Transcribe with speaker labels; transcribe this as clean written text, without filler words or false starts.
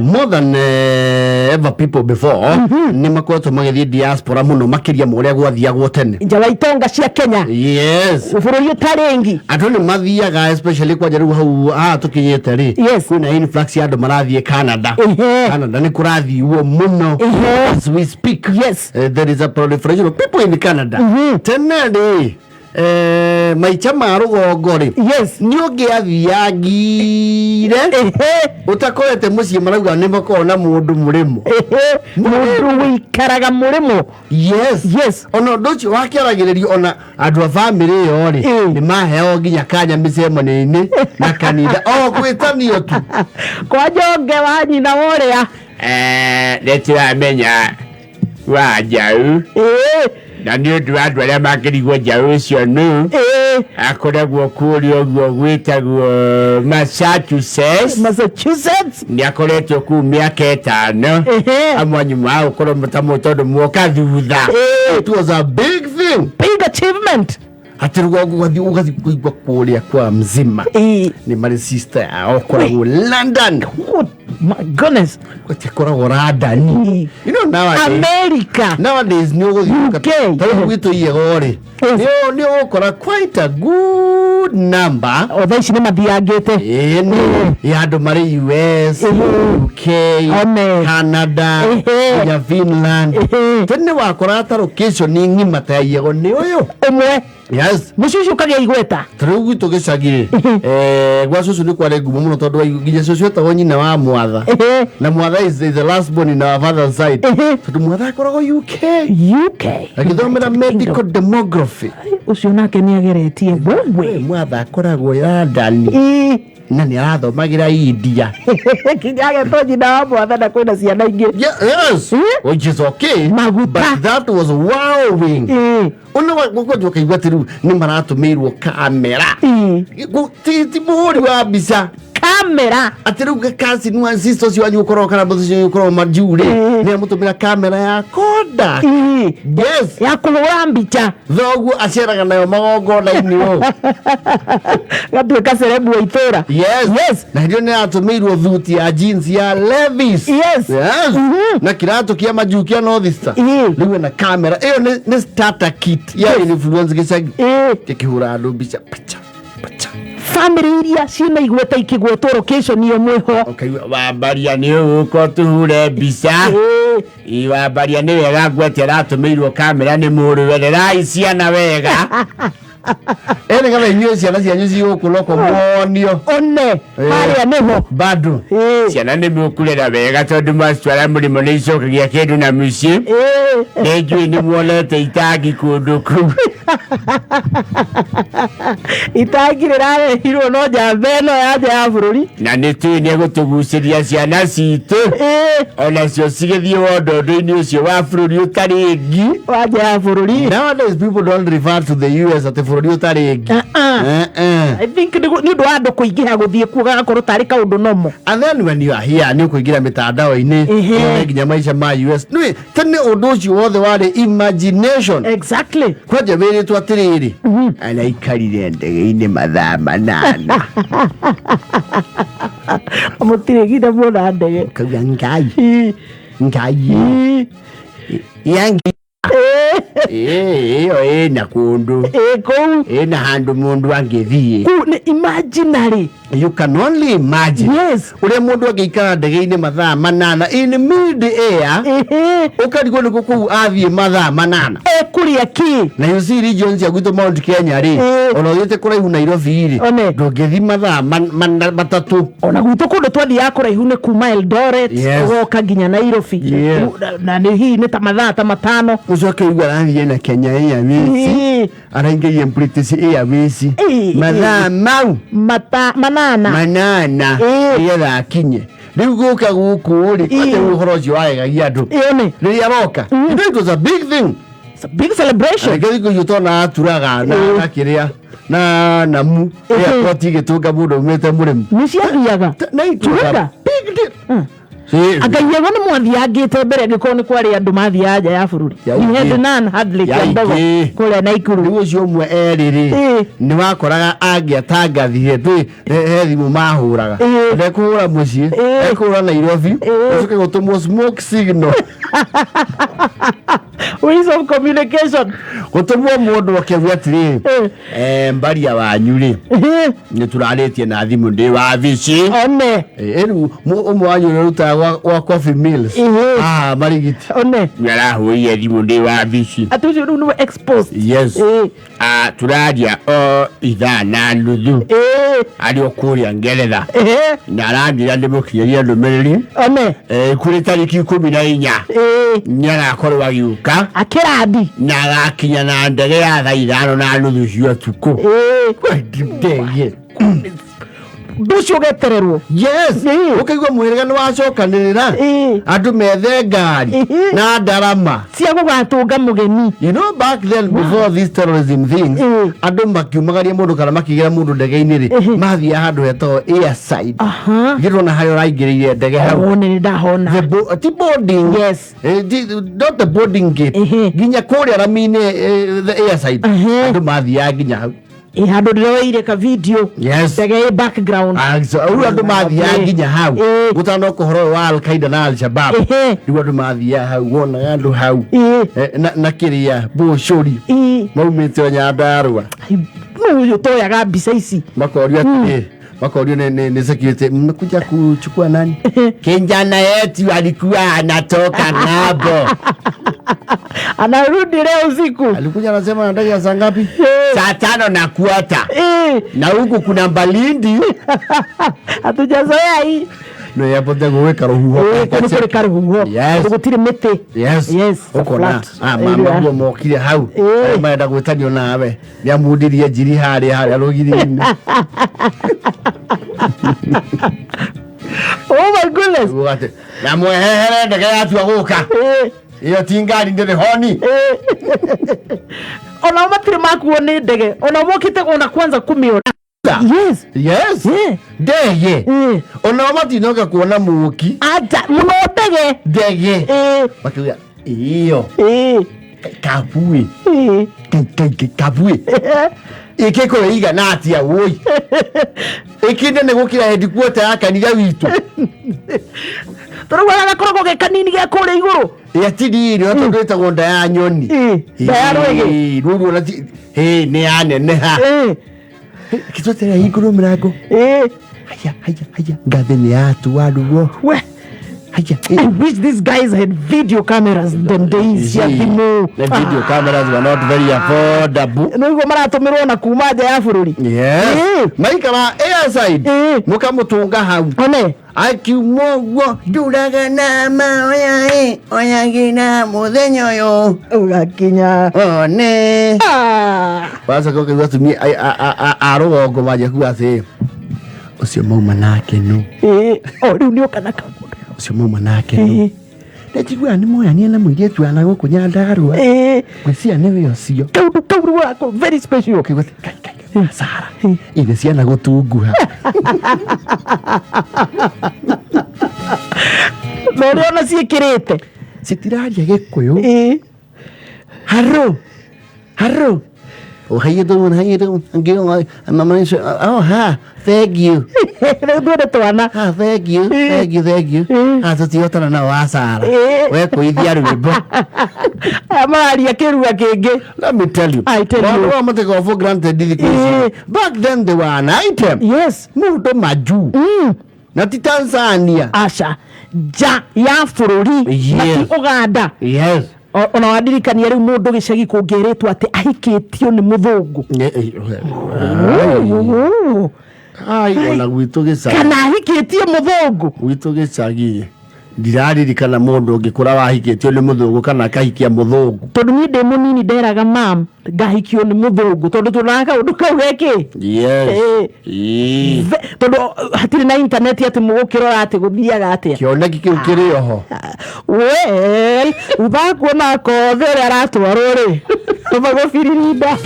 Speaker 1: More than ever people before, nĩ makoretwo magĩthiĩ diaspora mũno makĩria ma ũrĩa gwathiagwo tene.
Speaker 2: Nja wa itonga cia Kenya. Bũrũri ũtarĩ ngi.
Speaker 1: Andũ nĩ mathiaga, especially kwanja rĩu hau haha tũkinyĩte rĩ, kwĩna influx ya andũ marathiĩ Canada. Canada nĩ kũrathiwo mũno. As we speak, there is a proliferation of people in Canada. Tene rĩ, maica ma rũgongo rĩ, nĩ ũngĩathiangire ũtakorete mũciĩ, marauga nĩ makoragwo na mũndũ mũrĩmo.
Speaker 2: Mũndũ wĩikaraga mũrĩmo.
Speaker 1: Yes. Ona ũndũ ũcio wakĩaragĩrĩrio, ona andũ a bamĩrĩ ĩyo rĩ, nĩ maheo nginya kanya mĩcemanio-inĩ na kanitha o gwĩtanio tu.
Speaker 2: Kwa njonge wa nyina wa ũrĩa.
Speaker 3: Nĩ tũramenya wa njaũ, na nĩ ũndũ wa andũ arĩa mangĩrigwo njaũ ũcio nũ, akoragwo kũrĩa ũguo gwĩtagwo Massachusetts.
Speaker 2: Massachusetts.
Speaker 3: Nĩ akoretwo kũu mĩaka 5. Amwe anyu magũkorwo mũtamũ tondũ muoka thutha.
Speaker 1: It was a big thing.
Speaker 2: Big achievement.
Speaker 1: Atĩ rũgongo ũgathiĩ kũigua kũrĩa kwa mzima nĩ marĩ sister yao koragwo London.
Speaker 2: Oh my goodness.
Speaker 1: Gũtikoragwo London. You know, nowadays,
Speaker 2: America.
Speaker 1: nowadays nĩ ũgũthiĩ
Speaker 2: UK.
Speaker 1: Tarĩu gwitũ Iyego rĩ, nĩ ũgũkora quite a good number.
Speaker 2: O thaa ici nĩ mathiangĩte.
Speaker 1: Ĩni ya andũ marĩ US, UK,
Speaker 2: One.
Speaker 1: Canada, nginya Finland. Tene wakora ta location ng'ima ta ya Iyego nĩ ũyũ
Speaker 2: ũmwe.
Speaker 1: Yes.
Speaker 2: Mũciĩ ũcio ũkagĩa igweta.
Speaker 1: Tarĩu gwitũ gĩcagi rĩ, gwa cũcũ nĩ kwarĩ ngumo mũno tondũ nginya cũcũ etagwo nyina wa Mwatha, na Mwatha is the last born in our father's side, tondũ Mwatha akoragwo UK.
Speaker 2: UK.
Speaker 1: Agĩthomera medical demography.
Speaker 2: Ũcio nake nĩ ageretie wewe.
Speaker 1: Mwatha akoragwo London na nĩ arathomagĩra India.
Speaker 2: Kinya agetwo nyina wa Mwatha na kwĩna ciana ingĩ.
Speaker 1: Yeah, yes, which is okay.
Speaker 2: Maguta.
Speaker 1: But that was wowing. Ona gwakwanja ũkaigua atĩ rĩu nĩ maratũmĩirwo kamera. Ti mũhũri wa mbica.
Speaker 2: Kamera.
Speaker 1: Atĩ rĩu cousin wa sister ũcio wanyu ũkoragwo kana mũthĩ ũcio ũkoragwo majuu rĩ, nĩ amũtũmĩra kamera ya Kodak. Yes.
Speaker 2: Ya kũhũra mbica.
Speaker 1: Thoguo aceraga nayo magongona-inĩ ũũ.
Speaker 2: Gatuĩka celeb wa itũra.
Speaker 1: Yes. Na hĩndĩ ĩyo nĩ atũmĩirwo thuti ya jeans ya Levi's. Yes. Na kiratũ kĩa majuu kĩa North Star. Rĩu ena kamera ĩyo nĩ starter kit ya influence gĩcagi. Gĩkĩhũra andũ mbica pacha pacha.
Speaker 2: Family iria ciĩna igweta ikĩgwetwo location ĩyo mwĩho.
Speaker 3: Ũkaigua wambaria nĩ ũgũka ũtũhure mbica. Ĩ, wambaria nĩ wega ngwete aratũmĩirwo kamera nĩ mũrũwe, rerai ciana wega.
Speaker 1: Ĩ nĩgetha inyuĩ ciana cianyu cigũkũ loko muonio.
Speaker 2: One harĩa nĩho.
Speaker 1: Bado.
Speaker 3: Ciana nĩ mũkũrera wega tondũ mwacitwara mũrĩmo nĩ icokagia kĩndũ na mũciĩ. Nĩ njũĩ nĩ muonete itangi kũndũ kũu.
Speaker 2: Itangi rĩrarehirwo no njamba ĩno ya nja ya bũrũri.
Speaker 3: Na nĩ tũĩ nĩ egũtũgucĩria ciana citũ onacio cigĩthiĩ wondondo-inĩ ũcio wa bũrũri ũtarĩ ngi.
Speaker 2: Wa nja ya bũrũri.
Speaker 1: Nowadays people don't refer to the US atĩ bũrũri ũtarĩ ngi.
Speaker 2: Uh-uh.
Speaker 1: Eh, eh.
Speaker 2: I think nĩ ũndũ wa andũ kũingĩha gũthiĩ kuo gagakorwo tarĩ kaũndũ nomo.
Speaker 1: And then when you are here, nĩ ũkũingĩra mĩtandao-inĩ, wone nginya maica ma US. Nĩ tene ũndũ ũcio wothe warĩ imagination. Kwanja wĩrĩtwo atĩrĩrĩ,
Speaker 3: araikarire ndege-inĩ mathaa 8.
Speaker 2: Mũtirĩ nginya muona ndege.
Speaker 1: Kauga Ngai Ngai yangi
Speaker 3: ĩyo ĩna kũndũ.
Speaker 2: Ĩ kũu.
Speaker 3: Ĩna handũ mũndũ angĩthiĩ.
Speaker 2: Kũu nĩ imaginary.
Speaker 1: You can only imagine ũrĩa mũndũ angĩikara ndege-inĩ mathaa 8 in mid air, ũkarigwo nĩkũ kũu athiĩ mathaa 8.
Speaker 2: Ekũrĩa kĩ?
Speaker 1: Na you see regions cia gwitũ Mount Kenya rĩ, ona ũthiĩte kũraihu Nairobi rĩ, ndũngĩthiĩ mathaa 3.
Speaker 2: Ona gwitũ kũndũ twathiaga kũraihu nĩ kuma Eldoret ũgoka nginya Nairobi. Na nĩ hihi nĩ ta mathaa ta 5.
Speaker 1: Ũcoke ũigua arathiĩ na Kenya Airways, araingĩria British Airways, mathaa mau
Speaker 2: 8.
Speaker 3: 8 nĩgetha akinye
Speaker 1: rĩu gũka gũkũ rĩ, kwanja rĩu ũhoro ũcio wagegagia andũ
Speaker 2: Ĩni.
Speaker 1: rĩrĩa aroka. You know, it was a big thing.
Speaker 2: It's a big celebration.
Speaker 1: Reke thikũ icio tona aturaga na kĩrĩa na namu airport igĩtũnga mũndũ aumĩte mũrĩmu.
Speaker 2: Nĩ ciathiaga.
Speaker 1: Na it was a
Speaker 2: Chuga.
Speaker 1: big deal.
Speaker 2: Anga iego nĩ mwathiangĩte mbere angĩkorwo nĩ kwarĩ andũ mathiaga nja ya bũrũri.
Speaker 1: Yaingĩ.
Speaker 2: We had none hardly Kiambogo
Speaker 1: Yaingĩ.
Speaker 2: kũrĩa Naikuru.
Speaker 1: Rĩu ũcio ũmwe erĩ rĩ,
Speaker 2: Ĩĩ.
Speaker 1: nĩ wakoraga angĩatangathire twĩ he thimũ mahũraga, ndekũhũra mũciĩ, ekũhũra Nairobi, ũcoke gũtũmwo smoke signal.
Speaker 2: Ways of communication.
Speaker 1: Gũtũmwo mũndũ akĩauga atĩrĩrĩ, mbaria wanyu rĩ, nĩ tũrarĩtie na thimũ ndĩ wabici.
Speaker 2: One.
Speaker 1: Rĩu ũmwe wanyu ũrĩa ũrutaga gwa Coffee Mills, haha Marigiti,
Speaker 2: One.
Speaker 3: Nĩarahũrire thimũ ndĩ wabici.
Speaker 2: Atĩ ũcio rĩu nĩwe exposed.
Speaker 1: Yes.
Speaker 3: Tũraria o ithaa na nuthu, arĩ o kũrĩa Ngeretha, na aranjĩra ndĩmũkinyĩrie ndũmĩrĩri.
Speaker 2: One.
Speaker 3: Kũrĩ tarĩki 14 nĩagakorwo agĩũka.
Speaker 2: Akĩrandi.
Speaker 3: Na agakinya na ndege ya thaa 5:30 cia ũtukũ.
Speaker 1: Ndege.
Speaker 2: Ũndũ ũcio ũgetererwo.
Speaker 1: Yes. Ũkaigua mũhĩrĩga nĩ wacokanĩrĩra, andũ methe ngari na ndarama
Speaker 2: cia gũgatũnga mũgeni.
Speaker 1: You know, back then, before these terrorism things, andũ makiumagaria mũndũ kana makĩgĩra mũndũ ndege-inĩ rĩ, mathiaga handũ hetagwo airside. Gĩtwo na harĩa ũraingĩrĩire ndege hau.
Speaker 2: One, nĩ ndahona.
Speaker 1: Ti boarding.
Speaker 2: Yes.
Speaker 1: Not the boarding gate, nginya kũrĩa rami-inĩ, the airside, andũ mathiaga nginya hau.
Speaker 2: Ĩ, handũ ndĩroire ka video.
Speaker 1: Yes.
Speaker 2: Ndege ĩ background.
Speaker 1: Ah, so, rĩu andũ mathiaga nginya hau gũtanoka ũhoro ũyũ wa Al-Qaeda na Al-Shabab. Rĩu andũ mathiaga hau, wonaga andũ hau na kĩrĩa mbũcũri maumĩte o Nyandarũa.
Speaker 2: Nũ ũyũ toyaga mbica ici?
Speaker 1: Makorio atĩrĩ, makorio nĩ security, mmekuja kuchukua nani? Kijana yetu alikuwa anatoka ng'ambo.
Speaker 2: Anarudi leo usiku.
Speaker 1: Alikuja anasema na ndege ya saa ngapi?
Speaker 3: Saa 5:15. Na huku kuna baridi.
Speaker 2: Hatujazoea hii.
Speaker 1: No yapote gwĩka rũhuho.
Speaker 2: Nĩ kũrĩ karũhuho.
Speaker 1: Yes.
Speaker 2: Gũtirĩ mĩtĩ.
Speaker 1: Yes.
Speaker 2: Yes.
Speaker 1: Ũkona
Speaker 2: flat
Speaker 1: mama
Speaker 2: area.
Speaker 1: guo mokire hau. Arĩa marenda gwĩtanio nawe nĩamundirie njiri harĩa rũgiri-inĩ.
Speaker 2: Oh my goodness.
Speaker 1: Uga atĩ, na mwehehere ndege yatua gũka, ĩyo ti ngari, ndĩrĩ honi.
Speaker 2: Onao matirĩ makuo nĩ ndege, onao mokĩte ona kwanza kũmĩona. Yes.
Speaker 1: Yes. Ndege, onao matinoka kuona mũũki.
Speaker 2: Aja mũno ndege.
Speaker 1: Ndege makiuga ĩyo kabui kabui ĩkĩkũrĩ igana atia wũi ĩkĩnene gũkĩra headquarter ya kanitha witũ.
Speaker 2: Tondũ arĩa gakoragwo ge kanini gĩa kũrĩa igũrũ.
Speaker 1: Ĩatiriri o tondũ ĩtagwo nda ya nyoni.
Speaker 2: Nda ya rwĩgĩ.
Speaker 1: Rũrũ ona ti nĩ yaneneha. Kĩtweterera hingũrwo mĩrango. Haya haya haya, ngathĩ nĩ yatuaruo.
Speaker 2: We.
Speaker 1: Haya.
Speaker 2: I wish these guys had video cameras them days cia thimũ.
Speaker 1: The video cameras were not very affordable.
Speaker 2: Nĩguo maratũmĩrwo na kuma nja ya bũrũri.
Speaker 1: Yes. Maikara airside. Mũkamũtũnga hau.
Speaker 2: One.
Speaker 1: Akiuma ũguo nduraga na maoya ĩ oyagĩra mũthenya ũyũ
Speaker 2: ũgakinya
Speaker 1: one. Wacoka ũkaigua atumia a rũgongo manjia kuga atĩ ũcio mauma nake nũ.
Speaker 2: O rĩu nĩ ũka na kaũndũ.
Speaker 1: Ũcio mauma nake nũ. Ndĩnjiguaga nĩ moyania na mũirĩtu wa na gũkũ Nyandarũa. Ngwĩciria nĩwe ũcio.
Speaker 2: Kaũndũ kau rĩu wako very special.
Speaker 1: Ũkaigua atĩ kai kai kai Sara ithe ciana gũtunguha.
Speaker 2: Na ũrĩa ona ciĩkĩrĩte.
Speaker 1: Citiraria Gĩkũyũ. Haro haro. Oh, how you doing? How you doing? I'm getting I'm oh, ha, thank you.
Speaker 2: Rĩu tuone twana.
Speaker 1: Ah, thank you, thank you, thank you. Ah, tũtihotana nao wa Sara. We kũithia rwĩmbo.
Speaker 2: Aya mararia kĩrua kĩngĩ.
Speaker 1: Let me tell you.
Speaker 2: I tell you.
Speaker 1: Maũndũ maya matekagwo for granted thikũ ici. Back then they were an item.
Speaker 2: Yes.
Speaker 1: Mũndũ majuu. Na ti Tanzania.
Speaker 2: Aca. Nja ya bũrũri. Na ti Uganda.
Speaker 1: Yes.
Speaker 2: Ona wandirikania rĩu mũndũ gĩcagi kũngĩrĩtwo atĩ ahikĩtio nĩ mũthũngũ.
Speaker 1: Ai, ona gwitũ gĩcagi.
Speaker 2: Kana ahikĩtie mũthũngũ.
Speaker 1: Gwitũ gĩcagi ndiraririkana mũndũ ũngĩkũra wahikĩtio nĩ mũthũngũ kana akahikia mũthũngũ.
Speaker 2: Tondũ niĩ ndĩ mũnini nderaga mam ngahikio nĩ mũthũngũ tondũ tuonaga kaũndũ kau gekĩ.
Speaker 1: Yes.
Speaker 2: Tondũ hatirĩ na intaneti atĩ mũgũkĩrora atĩ gũthiaga atĩa.
Speaker 1: Kĩoneki kĩu kĩrĩ oho.
Speaker 2: Well, uthakuona kothe ũrĩa aratwarwo rĩ, ũmagũbiririnda.